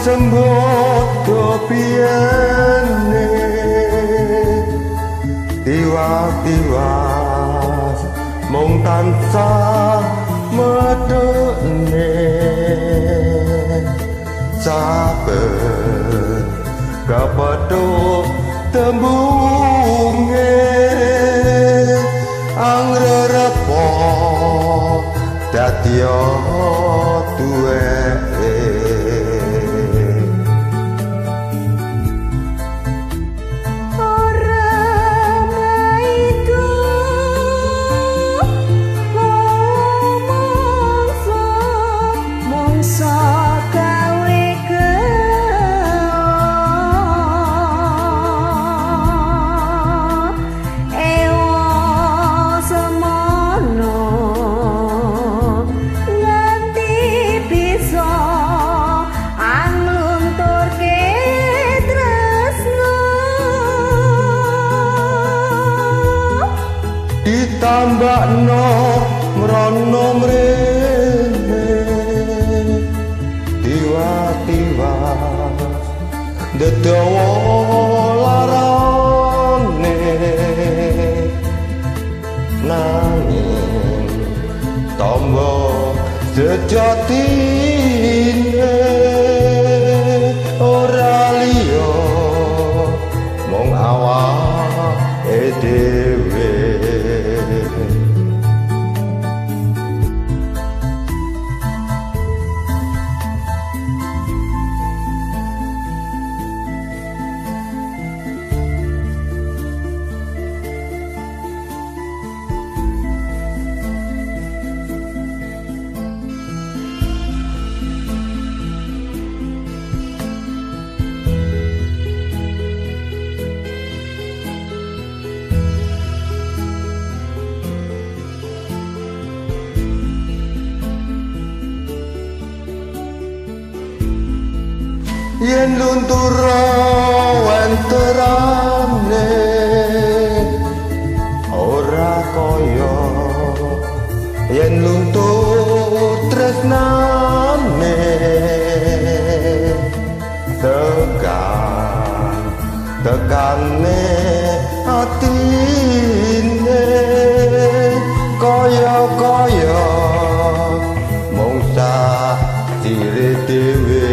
sembodo piyene tiwas-tiwas mung tansah medhone saben kepethuk tembunge angrerepo dadi tuweke. Ora maido mongso mongso gawe gelo ewa semono nganti bisa anglunturke tresno. Ditambakno mrono mrene tiwas-tiwas dedawa larane nanging tombo sejatine ora liya mung awake dhewe. Yen luntur wenterane ora kaya yen luntur tresnane tekan tekane atine kaya kaya mung sak sire dhewe.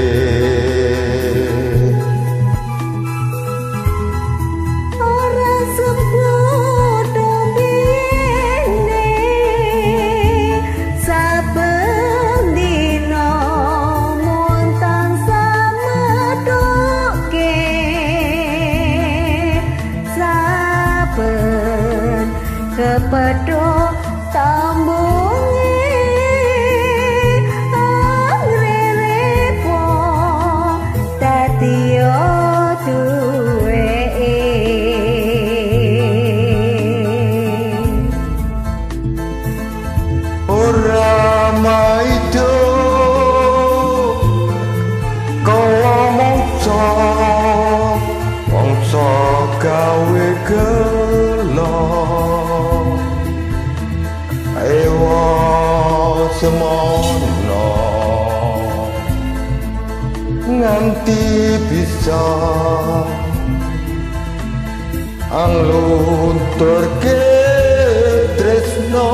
Ora sembodo bene saben dina mung tansah medhoke saben kepethuk tembunge angrerepo dadi duweke. Ora maido kawa mongso mongso gawe gelo ewa semono nganti bisa anglunturke tresno.